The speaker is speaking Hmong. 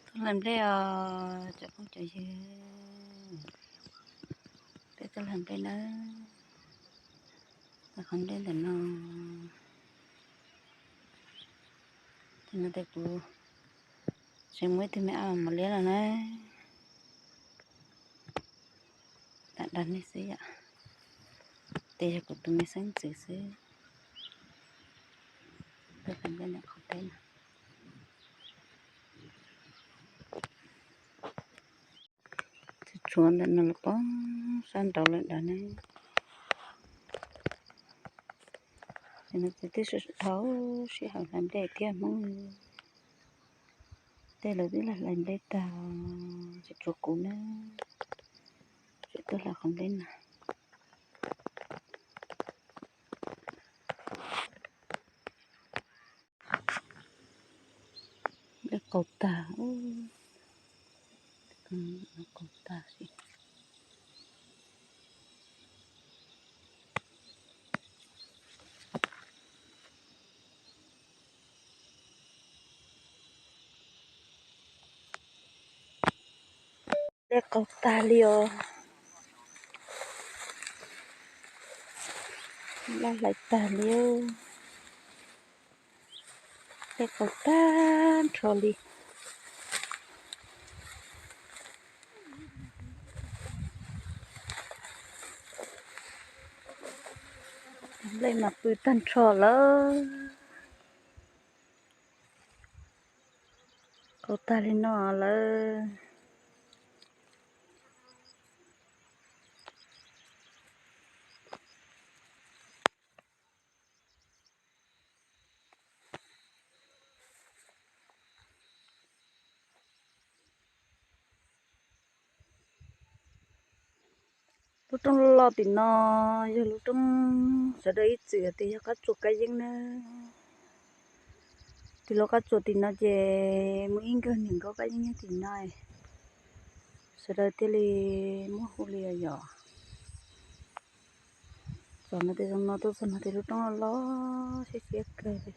Tuaj hlais nplej os cov phooj cov ywg, peb tuaj hlais nplej nawb. Hlais qhov nplej ntawm no, tes no tes kuv tseem muaj ib tug me ab mos liab los na. Tam dag nej xwb yom, tes yog kuv tus me xeeb ntxwv xwb. Peb hlais nplej ntawm qhov teb no. Tshuav ntawm no los poob sab nraud lawm nrad ne. Ces no ces twb sib dhau sij hawm hlais nplej thiab Hmoob. Tej lawv twb hlais nplej tag, tseem tshuav kuv na, tseem tuaj hlais qhov nplej na. Nplej qaug tag, qaug tag. Nplej qaug tag li os. Nplej hlais tag li. Nplej qaug tag nrho li. Nplej mas pw tag nrho lawm. Qaug tag li no lawm. Lub roob loj tim no yog lub roob sawv daws ib txwm tias yog qab tsuas kab yeeb na. Tim lub qab tsuas tim no ces muaj ib nkawg niam nkauj kab yeeb nyob tim no, sawv daws thiaj li muab hu li yom. Txog no ces zoo no, tuaj txog no ces lub roob loj siab siab kawg li.